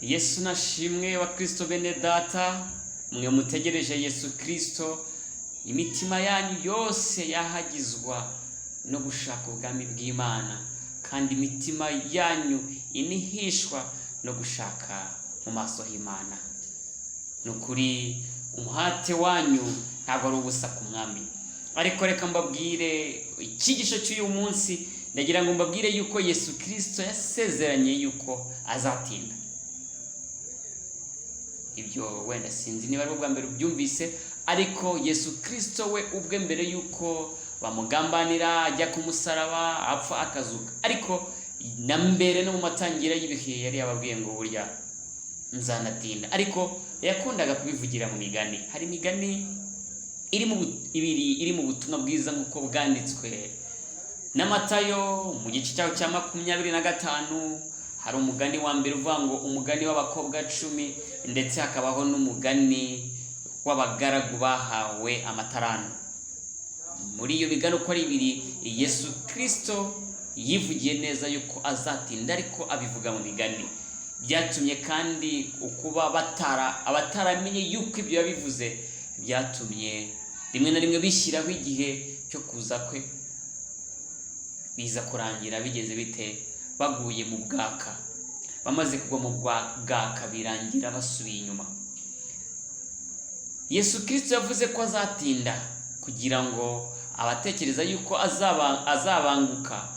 Yesu nashimwe wa Kristo. Bene data, mwe mutegereje Yesu Kristo, imitima yanyu yose yahagizwa no gushaka ubwami bw'Imana, kandi imitima yanyu inihishwa no gushaka mu maso h'Imana. Ni ukuri, umuhate wanyu ntabwo ari ubusa ku Mwami. Ariko reka mbabwire icyigisho cy'uyu munsi. Ndagira ngo mbabwire yuko Yesu Kirisito yasezeranye yuko azatinda. Ibyo wenda sinzi niba ari ubwa mbere ubyumvise, ariko Yesu Kirisito we ubwe, mbere yuko bamugambanira, ajya ku musaraba, apfa, akazuka, ariko na mbere no mu matangira y'ibihe yari yababwiye ngo burya nzanatinda. Ariko yakundaga kubivugira mu migani. Hari imigani iri mu ibiri iri mu butumwa bwiza nk'uko bwanditswe na Matayo mu gice cyaho cya 25. Hari umugani wa mbere uvuga ngo umugani w'abakobwa 10, ndetse hakabaho n'umugani w'abagaragu bahawe amatarano. Muri iyo migani uko ari ibiri, Yesu Kirisito yivugiye neza yuko azatinda, ariko abivuga mu migani. Byatumye kandi ukuba batara abataramenye yuko ibyo yabivuze, byatumye rimwe na rimwe bishyiraho igihe cyo kuza kwe, biza kurangira bigeze bite? Baguye mu bwaka. Bamaze kugwa mu bwaka, birangira basubiye inyuma. Yesu Kirisito yavuze ko azatinda kugira ngo abatekereza yuko azabanguka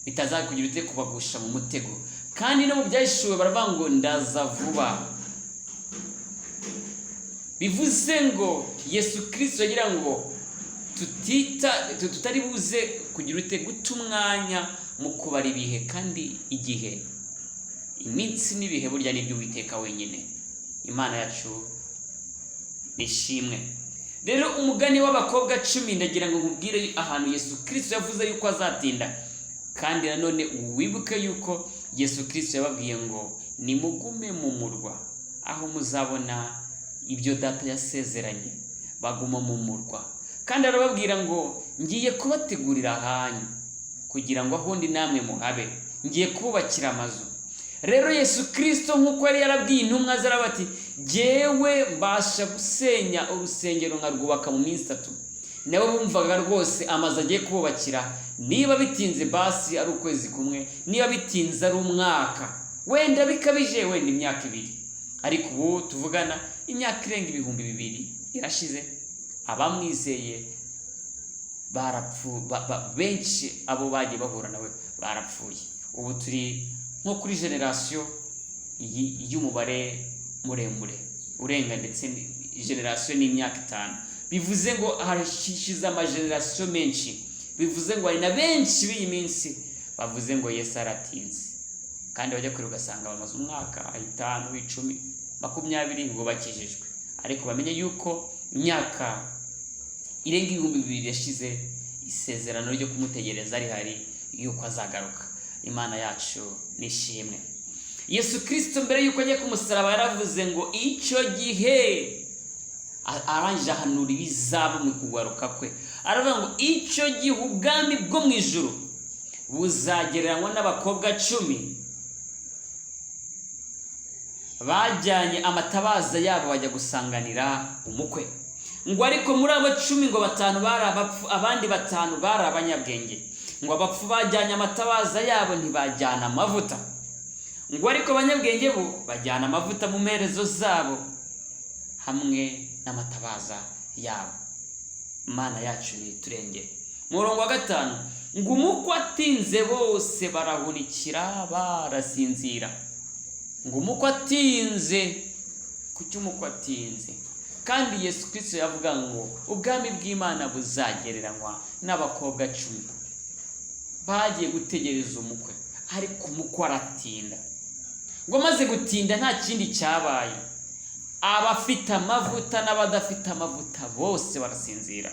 bitazakugira ute? Kubagusha mu mutego. Kandi no mu Byahishuwe baravuga ngo ndaza vuba. Bivuze ngo Yesu Kirisito yagira ngo tutita, tutari buze kugira ute? Guta umwanya mu kubara ibihe. Kandi igihe, iminsi n'ibihe burya ni iby'Uwiteka wenyine. Imana yacu nishimwe. Rero umugani w'abakobwa 10, ndagira ngo nkubwire ahantu Yesu Kirisito yavuze yuko azatinda. Kandi nanone wibuke yuko Yesu Kirisito yababwiye ngo nimugume mu murwa aho muzabona ibyo Data yasezeranye. Baguma mu murwa, kandi arababwira ngo ngiye kubategurira ahanyu kugira ngo aho ndi namwe muhabe, ngiye kububakira amazu. Rero Yesu Kirisito, nk'uko yari yarabwiye intumwa ze, aravuga ati jyewe mbasha gusenya urusengero nkarwubaka mu minsi 3. Nabo bumvaga rwose amazu agiye kububakira, niba bitinze basi ari ukwezi kumwe, niba bitinze ari umwaka, wenda bikabije wenda imyaka 2. Ariko ubu tuvugana, imyaka irenga 2000 irashize, abamwizeye benshi abo bagiye bahura nawe barapfuye. Ubu turi nko kuri génération y'umubare muremure urenga ndetse génération n'imyaka 5. Bivuze ngo hashize amagénération menshi. Bivuze ngo hari na benshi b'iyi minsi bavuze ngo Yesu aratinze, kandi bajya kure ugasanga bamaze umwaka, 5, 10, 20 ngo bakijijwe. Ariko bamenye yuko imyaka irenga 2000 yashize, isezerano ryo kumutegereza rihari yuko azagaruka. Imana yacu nishimwe. Yesu Kirisito mbere yuko ajya ku musaraba yaravuze ngo icyo gihe, arangije ahanura ibizaba mu kugaruka kwe, aravuga ngo icyo gihe ubwami bwo mu ijuru buzagereranywa n'abakobwa 10 bajyanye amatabaza yabo bajya gusanganira umukwe. Ngo ariko muri abo 10, ngo batanu bari abapfu, abandi batanu bari abanyabwenge. Ngo abapfu bajyanye amatabaza yabo, ntibajyana amavuta. Ngo ariko abanyabwenge bo bajyana amavuta mu mperezo zabo hamwe n'amatabaza yabo. Imana yacu niturengere. Murongo wa 5 ngo umukwe atinze, bose barahunikira, barasinzira. Ngo umukwe atinze. Kuki umukwe atinze kandi Yesu Kirisito yavuga ngo ubwami bw'Imana buzagereranywa n'abakobwa 10 bagiye gutegereza umukwe, ariko umukwe aratinda? Ngo amaze gutinda, nta kindi cyabaye, abafite amavuta n'abadafite amavuta bose barasinzira,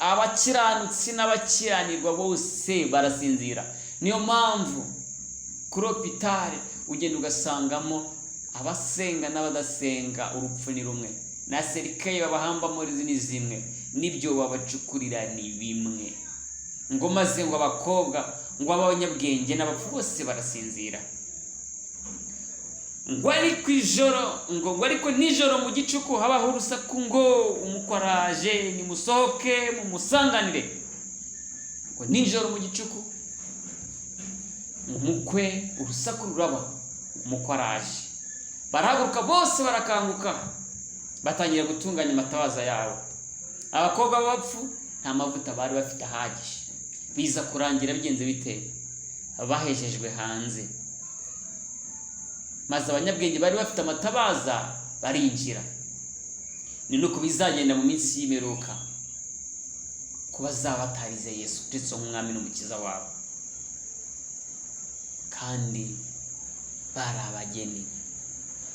abakiranutsi n'abakiranirwa bose barasinzira. Niyo mpamvu kuri hôpital ugenda ugasangamo abasenga n'abadasenga, urupfu ni rumwe, na cercueil babahambamo ni zimwe, n'ibyo babacukurira ni bimwe. Ngo maze ngo abakobwa, ngo abanyabwenge n'abapfu bose barasinzira. Ngo ariko ijoro, ngo ariko nijoro mu gicuku habaho urusaku ngo: "Umukwe araje, nimusohoke mumusanganire." Ngo nijoro mu gicuku umukwe, urusaku ruraba, umukwe araje. Barahaguruka bose, barakanguka, batangira gutunganya amatabaza yabo. Abakobwa b'abapfu nta mavuta bari bafite ahagije. Biza kurangira bigenze bite? Bahejejwe hanze, maze abanyabwenge bari bafite amatabaza barinjira. Ni nuko bizagenda mu minsi y'imperuka ku bazaba batarize Yesu Kristo nk'umwami n'umukiza wabo, kandi bari abageni.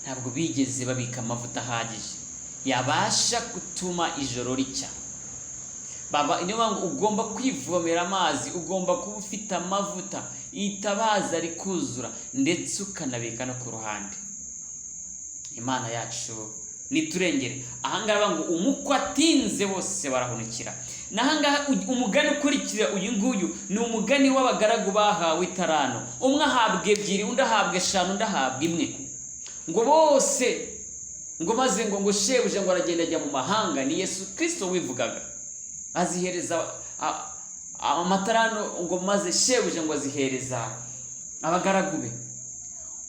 Ntabwo bigeze babika amavuta ahagije yabasha gutuma ijoro ricya. Baba niyo mpamvu ugomba kwivomera amazi, ugomba kuba ufite amavuta, itabaza rikuzura, ndetse ukanabika no ku ruhande. Imana yacu niturengere. Ahangaha ngo umukwe atinze, bose barahunikira. Nahangaha umugani ukurikira uyu nguyu ni umugani w'abagaragu bahawe itarano. Umwe ahabwa ebyiri, undi ahabwa eshanu, undi ahabwa imwe. Ngo bose ngo maze ngo shebuja ngo aragenda ajya mu mahanga. Ni Yesu Kirisito wivugaga. Azihereza amatarano, ngo maze shebuja ngo azihereza abagaragu be.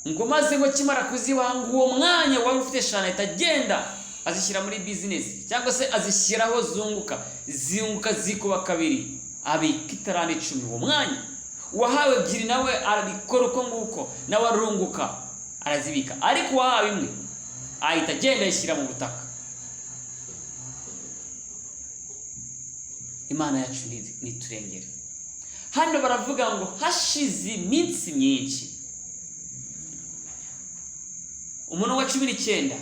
Ngo maze ngo akimara kuzibaha, ngo uwo mwanya wari ufite eshanu ahita agenda azishyira muri bizinesi, cyangwa se azishyiraho zunguka, zunguka zikuba kabiri, abika itarano 10 uwo mwanya. Uwahawe ebyiri nawe arabikora uko nguko, nawe arunguka, arazibika. Ariko uwahawe imwe ahita agenda ayishyira mu butaka. Imana yacu niturengere. Hano baravuga ngo hashize iminsi myinshi. Umurongo wa 19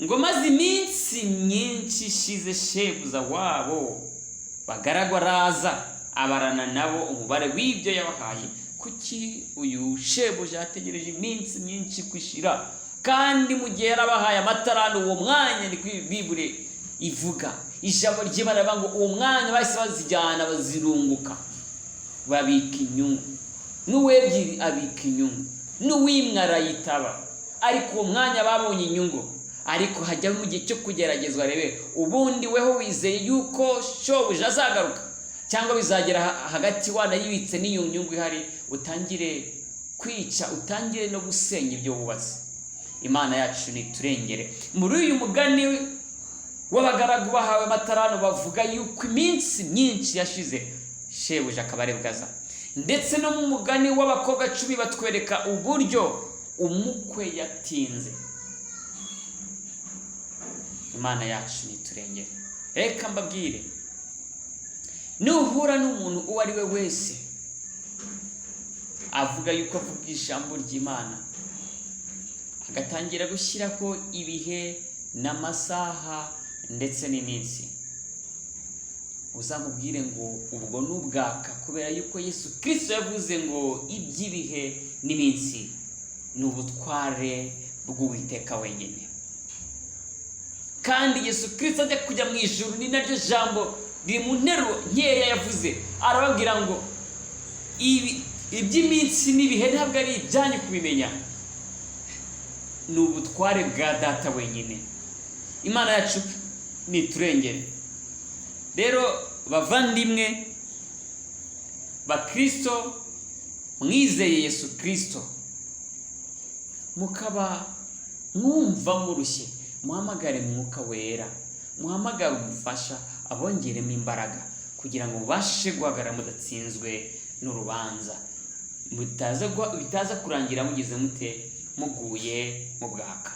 ngo: "Maze iminsi myinshi ishize, shebuja wabo bagaragu araza, abarana nabo umubare w'ibyo yabahaye." Kuki uyu shebuja yategereje iminsi myinshi kwishira, kandi mu gihe yarabahaye amatarano uwo mwanya? Ni kuri Bibure ivuga, ijambo ry'Imana rivuga ngo uwo mwanya bahise bazijyana, bazirunguka, babika inyungu. N'uwebyiri abika inyungu, n'uwimwe arayitaba, ariko uwo mwanya babonye inyungu. Ariko hajya mu gihe cyo kugeragezwa, rebe ubundi weho wizeye yuko shobuja azagaruka, cyangwa bizagera hagati wanayibitse n'iyo nyungu ihari, utangire kwica, utangire no gusenya ibyo wubatse. Imana yacu niturengere. Muri uyu mugani w'abagaragu bahawe amatarano, bavuga yuko iminsi myinshi yashize, shebuja akaba ari bwaza. Ndetse no mu mugani w'abakobwa 10 batwereka uburyo umukwe yatinze. Imana yacu niturengere. Reka mbabwire, nuhura n'umuntu uwo ari we wese avuga yuko avuga ijambo ry'Imana, agatangira gushyiraho ibihe n'amasaha ndetse n'iminsi, uzamubwire ngo ubwo ni ubwaka, kubera yuko Yesu Kristo yavuze ngo iby'ibihe n'iminsi ni ubutware bw'Uwiteka wenyine. Kandi Yesu Kristo ajya kujya mu ijuru, ni naryo jambo riri mu nteruro nkeya yavuze, arababwira ngo iby'iminsi n'ibihe ntabwo ari ibyanyu kubimenya, ni ubutware bwa Data wenyine. Imana yacu niturengere. Rero bavandimwe bakristo mwizeye Yesu Kristo, mukaba mwumva murushye, muhamagare Mwuka Wera, muhamagare umufasha abongeremo imbaraga kugira ngo mubashe guhagarara mudatsinzwe n'urubanza, bitaza kurangira mugize mute, muguye mu bwaka.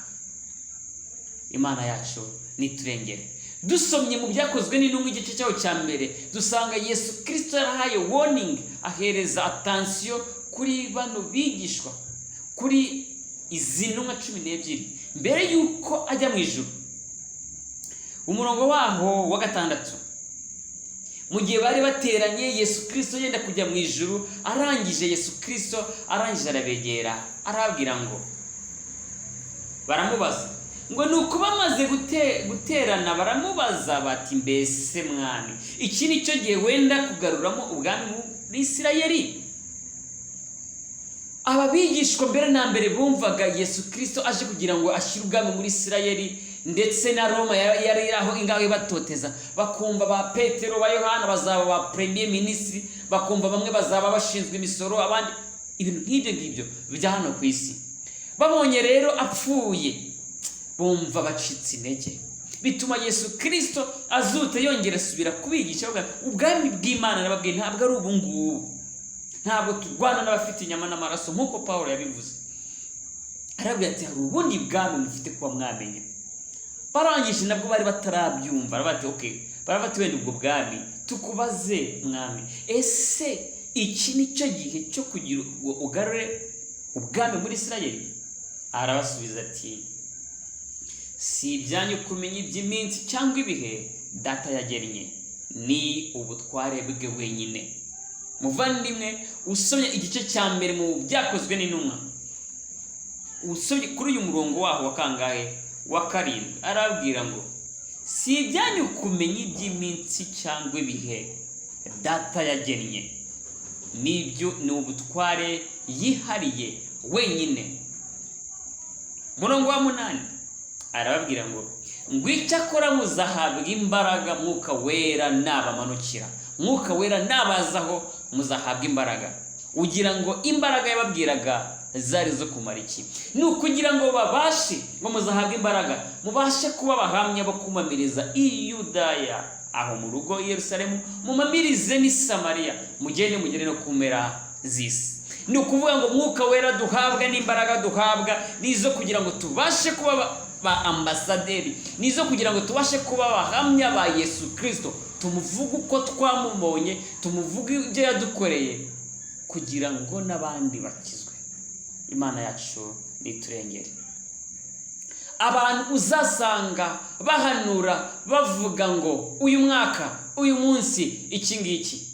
Imana yacu niturengere. Dusomye mu Byakozwe n'Intumwa igice cyaho cya mbere, dusanga Yesu Kristo yarahaye warning, ahereza attention kuri bano bigishwa, kuri izi ntumwa 12, mbere yuko ajya mu ijuru. Umurongo waho wa 6, mu gihe bari bateranye, Yesu Kristo yenda kujya mu ijuru, arangije Yesu Kristo arangije arabegera, arababwira ngo, baramubaza ngo nuko bamaze guterana, baramubaza bati: "Mbese mwami, iki ni cyo gihe wenda kugaruramo ubwami muri Isirayeli?" Aba bigishwa mbere na mbere bumvaga Yesu Kirisito aje kugira ngo ashyire ubwami muri Isirayeli, ndetse na Roma yari iri aho ingaho ibatoteza. Bakumva ba Petero, ba Yohana bazaba ba premier ministre, bakumva bamwe bazaba bashinzwe imisoro, abandi ibintu nk'ibyo ngibyo bya hano ku isi. Babonye rero apfuye, bumva bacitse intege. Bituma Yesu Kirisito azutse yongera asubira kubigisha, bavuga: "Ubwami bw'Imana nababwiye ntabwo ari ubu ngubu, ntabwo turwana n'abafite inyama n'amaraso," nk'uko Paul yabivuze. Arabwira ati: "Hari ubundi bwami mufite kuba mwamenya." Barangije nabwo bari batarabyumva, baravuga ati: "Okay." Baravuga ati: "Wenda ubwo bwami tukubaze, mwami, ese iki ni cyo gihe cyo kugira ngo ugarure ubwami muri Isirayeli?" Arabasubiza ati: "Si ibyanyu kumenya iby'iminsi cyangwa ibihe Data yagennye, ni ubutware bwe wenyine." Muvandimwe, usomye igice cya mbere mu Byakozwe n'Intumwa, usomye kuri uyu murongo waho wa kangahe, wa karindwi, arabwira ngo: "Si ibyanyu kumenya iby'iminsi cyangwa ibihe Data yagennye, nibyo ni ubutware yihariye wenyine." Murongo wa munani arababwira ngo: "Icyakora muzahabwa imbaraga Mwuka Wera nabamanukira, Mwuka Wera nabazaho muzahabwa imbaraga." Ugira ngo imbaraga yababwiraga zari zo kumara iki? Ni ukugira ngo babashe, ngo muzahabwe imbaraga, mubashe kuba abahamya bo kumamiriza i Yudaya, aho mu rugo i Yerusalemu, mumamirize n'i Samariya, mugende mugere no ku mpera z'isi. Ni ukuvuga ngo Mwuka Wera duhabwa n'imbaraga duhabwa ni izo kugira ngo tubashe kuba ba ambasaderi, ni izo kugira ngo tubashe kuba abahamya ba Yesu Kirisito, tumuvuge uko twamubonye, tumuvuge ibyo yadukoreye, kugira ngo n'abandi bakizwe. Imana yacu niturengere. Abantu uzasanga bahanura bavuga ngo uyu mwaka, uyu munsi, iki ngiki,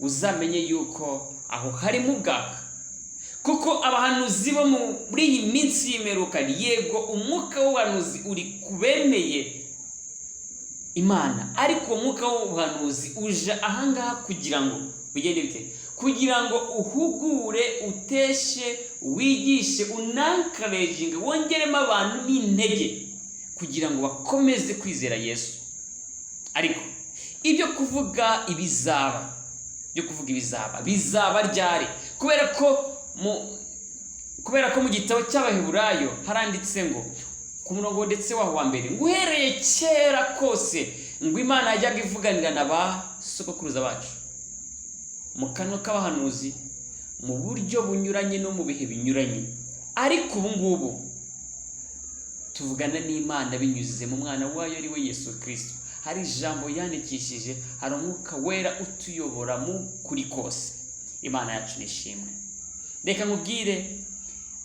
uzamenye yuko aho harimo ubwaka, kuko abahanuzi bo muri iyi minsi y'imperuka, yego umwuka w'ubuhanuzi uri ku bemeye Imana, ariko uwo mwuka w'ubuhanuzi uje ahangaha kugira ngo bigende bite? Kugira ngo uhugure, uteshe, wigishe, unencouraginge, wongeremo abantu n'intege kugira ngo bakomeze kwizera Yesu. Ariko ibyo kuvuga ibizaba, byo kuvuga ibizaba, bizaba ryari? Kubera ko mu gitabo cy'Abaheburayo haranditse ngo ku murongo ndetse waho wa mbere ngo: "Uhereye kera kose ngo Imana yajyaga ivuganira na ba sogokuruza bacu mu kanwa k'abahanuzi mu buryo bunyuranye no mu bihe binyuranye, ariko ubu ngubu tuvugana n'Imana binyuze mu Mwana wayo, ari we Yesu Kirisito. Hari ijambo yandikishije, hari Umwuka Wera utuyobora mu kuri kose." Imana yacu nishimwe. Reka nkubwire,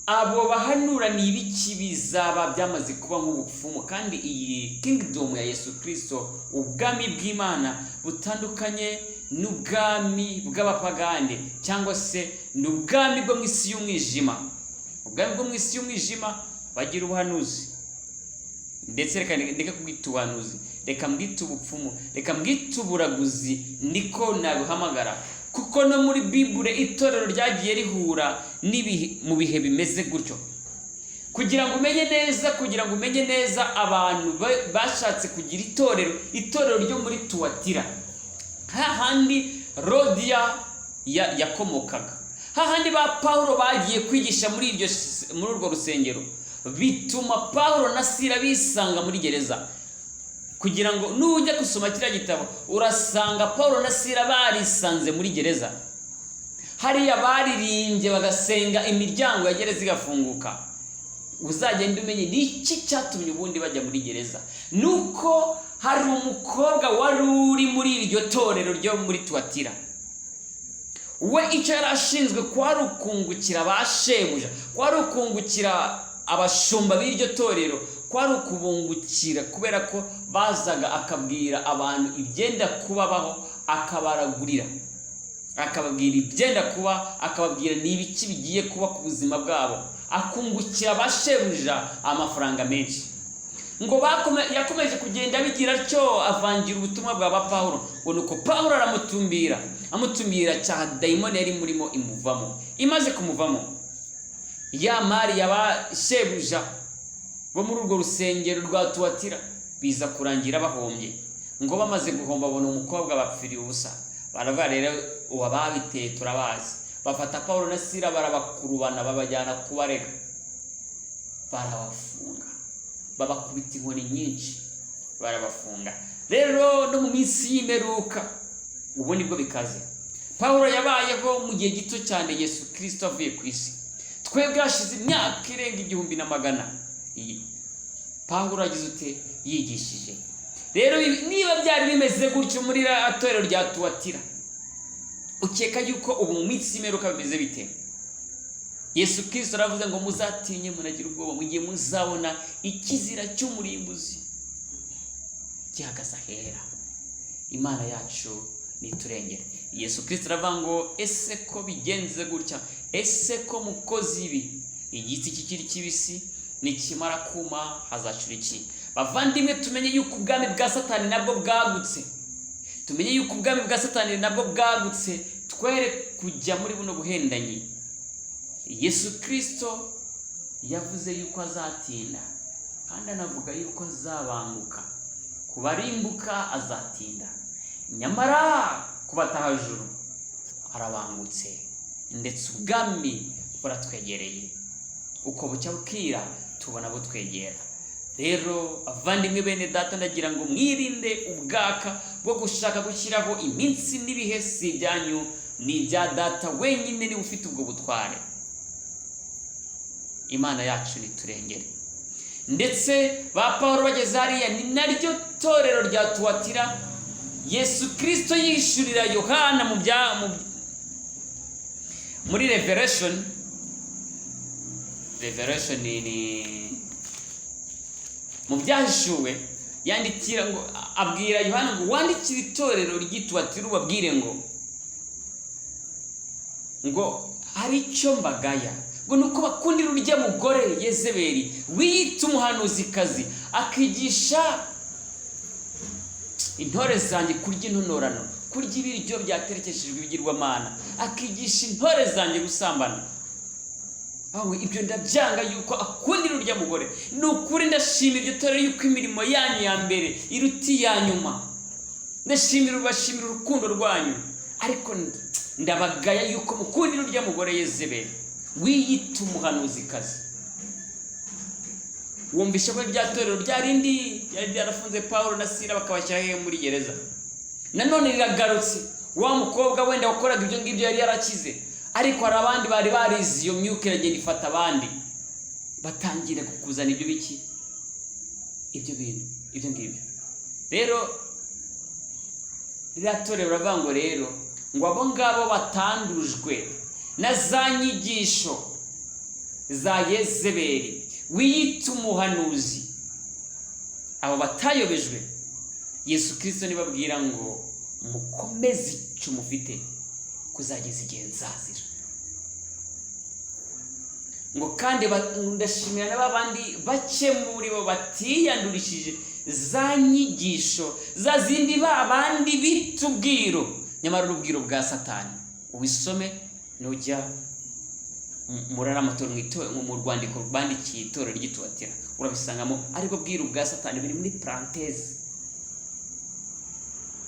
abo bahanura ni ibiki bizaba byamaze kuba nk'ubupfumu, kandi iyi kingdom ya Yesu Kirisito, ubwami bw'Imana, butandukanye n'ubwami bw'abapagande, cyangwa se ni ubwami bwo mu isi y'umwijima. Ubwami bwo mu isi y'umwijima bagira ubuhanuzi, ndetse reka ndeke kubwita ubuhanuzi, reka mbwite ubupfumu, reka mbwite uburaguzi, niko nabihamagara, kuko no muri Bibure itorero ryagiye rihura n'ibihe mu bihe bimeze gutyo. Kugira ngo umenye neza, abantu bashatse kugira itorero, itorero ryo muri Tuwatira, hahandi Rodiya yakomokaga, hahandi ba Pawulo bagiye kwigisha muri urwo rusengero, bituma Pawulo na Sila bisanga muri gereza. Kugira ngo nujya gusoma kiriya gitabo, urasanga Pawulo na Sila barisanze muri gereza hariya, baririmbye bagasenga, imiryango ya gereza igafunguka. Uzagenda umenye ni iki cyatumye ubundi bajya muri gereza. Nuko hari umukobwa wari uri muri iryo torero ryo muri Tuwatira, we icyo yari ashinzwe kwari ukungukira ba shebuja, kwari ukungukira abashumba b'iryo torero, kwari ukubungukira, kubera ko bazaga akabwira abantu ibyenda kubabaho, akabaragurira, akababwira ibyenda kuba, akababwira ni ibiki bigiye kuba ku buzima bwabo, akungukira ba shebuja amafaranga menshi. Ngo yakomeje kugenda abigira atyo, avangira ubutumwa bwa ba Pawulo. Ngo nuko Pawulo aramutumbira, amutumbira cyaha dayimoni yari murimo imuvamo. Imaze kumuvamo, ya mari ya ba shebuja bo muri urwo rusengero rwa Tuwatira biza kurangira bahombye. Ngo bamaze guhomba, babona umukobwa bapfiriye ubusa. Baravuga rero, uwababiteye turabazi. Bafata Pawulo na Sila, barabakurubana, babajyana kubarega, barabafunga, babakubita inkoni nyinshi, barabafunga. Rero no mu minsi y'imperuka ubu nibwo bikaze. Pawulo yabayeho mu gihe gito cyane Yesu Kirisito avuye ku isi. Twebwe hashize imyaka irenga 1100. Iyi Pawulo agize ute? Yigishije. Rero niba byari bimeze gutyo muri ririya torero rya Tuwatira, ukeka yuko ubu mu minsi y'imperuka bimeze bite? Yesu Kirisito aravuze ngo muzatinye munagira ubwoba mu gihe muzabona ikizira cy'umurimbuzi gihagaze ahera. Imana yacu niturengere. Yesu Kirisito aravuga ngo ese ko bigenze gutya, ese ko mukoze ibi, igiti kikiri kibisi nikimara kuma hazacura iki? Bavandimwe, tumenye yuko ubwami bwa Satani nabwo bwagutse. Tumenye yuko ubwami bwa Satani nabwo bwagutse, twere kujya muri buno buhendanyi. Yesu Kirisito yavuze yuko azatinda, kandi anavuga yuko azabanguka. Kubarimbuka azatinda, nyamara kubatahajuru arabangutse, ndetse ubwami buratwegereye. Uko bucya bukira tubona butwegera. Rero abavandimwe, bene data, ndagira ngo mwirinde ubwaka bwo gushaka gushyiraho iminsi n'ibihe. Si ibyanyu, ni ibya Data wenyine, niba ufite ubwo butware. Imana yacu niturengere. Ndetse ba Paul bageze hariya, ni naryo torero rya Tuwatira Yesu Kirisito yishyurira Yohana mu bya muri Revelation. Revelation ni mu Byahishuwe. Yandikira ngo, abwira Yohana ngo wandikire itorero ry'Ituwatira, ubabwire ngo hari icyo mbagaya, ngo ni uko bakundira urya mugore Yezebeli wiyita umuhanuzikazi, akigisha intore zanjye kurya intonorano, kurya ibiryo byaterekeshejwe ibigirwamana, akigisha intore zanjye gusambana. Aho ibyo ndabyanga, yuko akundira urya mugore. Ni ukuri ndashima iryo torero yuko imirimo yanyu ya mbere iruta iya nyuma. Ndashimira, bashimira urukundo rwanyu, ariko ndabagaya yuko mukundira urya mugore Yezebeli wiyita umuhanuzikazi. Wumvishe ko rya torero rya rindi ryari ryarafunze Paul na Sila, bakabashyira hehe? Muri gereza. Nanone riragarutse. Wa mukobwa wenda wakoraga ibyo ngibyo yari yarakize, ariko hari abandi bari barize iyo myuka, iragenda ifata abandi, batangira kukuzana ibyo biki, ibyo bintu, ibyo ngibyo. Rero ririya torero baravuga ngo rero ngo abo ngabo batandujwe na za nyigisho za Yezebeli wiyita umuhanuzi, abo batayobejwe, Yesu Kirisito nibabwira ngo mukomeze icyo mufite kuzageza igihe nzazira. Ngo kandi ndashimira na babandi bake muri bo batiyandurishije za nyigisho za zindi ba bandi bita ubwiru, nyamara urubwiro bwa Satani. Ubisome nujya muri amatorero, mu rwandiko bandikiye itorero ry'Itubatira, urabisangamo, ariko bwiru bwa Satani biri muri parenthèse.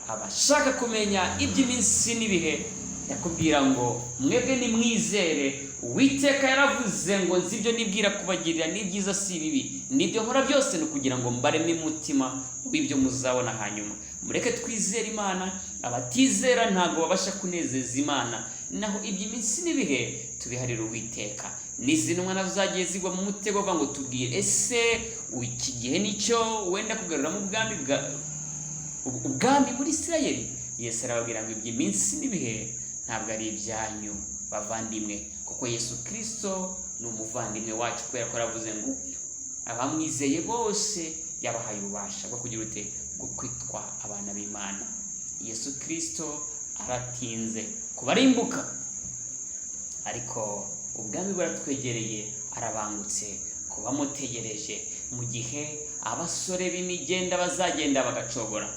Abashaka kumenya iby'iminsi n'ibihe, yakubwira ngo mwebwe nimwizere Uwiteka. Yaravuze ngo nzi ibyo nibwira kubagirira, ni byiza si ibibi, nibyo nkora byose ni ukugira ngo mbareme umutima w'ibyo muzabona hanyuma. Mureke twizere Imana. Abatizera ntabwo babasha kunezeza Imana. Naho iby'iminsi n'ibihe tubiharire Uwiteka. N'izi ntumwa nazo zagiye zigwa mu mutego, bavuga ngo tubwire, ese iki gihe nicyo wenda kugaruramo ubwami bwa ubwami muri Isirayeli? Yesu arababwira ngo iby'iminsi n'ibihe ntabwo ari ibyanyu, bavandimwe, kuko Yesu Kirisito ni umuvandimwe wacu, kubera ko yaravuze ngo abamwizeye bose yabahaye ububasha bwo kugira ute? Bwo kwitwa abana b'Imana. Yesu Kirisito aratinze kubarimbuka, ariko ubwami buratwegereye, arabangutse kubamutegereje. Mu gihe abasore b'imigenda bazagenda bagacogora,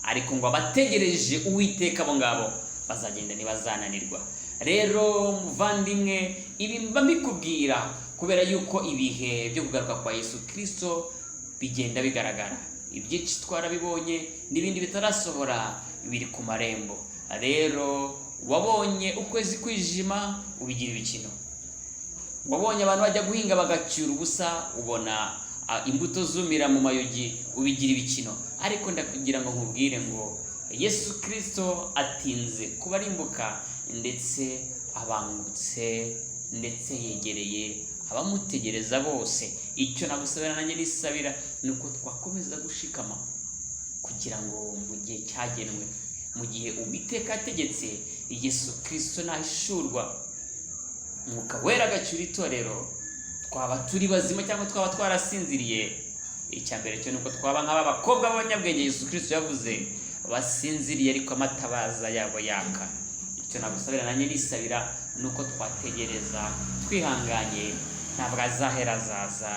ariko ngo abategereje Uwiteka abo ngabo bazagenda, ntibazananirwa. Rero muvandimwe, ibi mba mbikubwira kubera yuko ibihe byo kugaruka kwa Yesu Kirisito bigenda bigaragara. Ibyinshi twarabibonye, n'ibindi bitarasohora biri ku marembo. Rero wabonye ukwezi kwijima, ubigira ibikino. Wabonye abantu bajya guhinga bagacyura ubusa, ubona imbuto zumira mu mayugi, ubigira ibikino. Ariko ndakugira ngo nkubwire ngo Yesu Kirisito atinze kubarimbuka, ndetse abangutse, ndetse yegereye abamutegereza bose. Icyo nagusabira nanjye nisabira ni uko twakomeza gushikama, kugira ngo mu gihe cyagenwe, mu gihe Uwiteka yategetse, Yesu Kirisito nahishurwa, Mwuka Wera agacyura itorero, twaba turi bazima cyangwa twaba twarasinziriye, icya mbere cyo ni uko twaba nk'aba bakobwa b'abanyabwenge Yesu Kirisito yavuze basinziriye ariko amatabaza yabo yaka. Icyo nagusabira nanjye nisabira ni uko twategereza twihanganye, ntabwo azahera, azaza.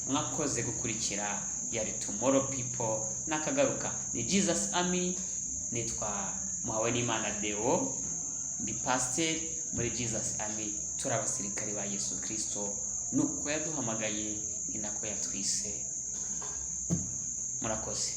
Mwakoze gukurikira. Yari Tomorrow People n'akagaruka ni Jesus Army. Nitwa Muhawenimana Deo, ndi pasiteri muri Jesus Army. Turi abasirikare ba Yesu Kirisito, nuko yaduhamagaye, ni nako yatwise. Murakoze.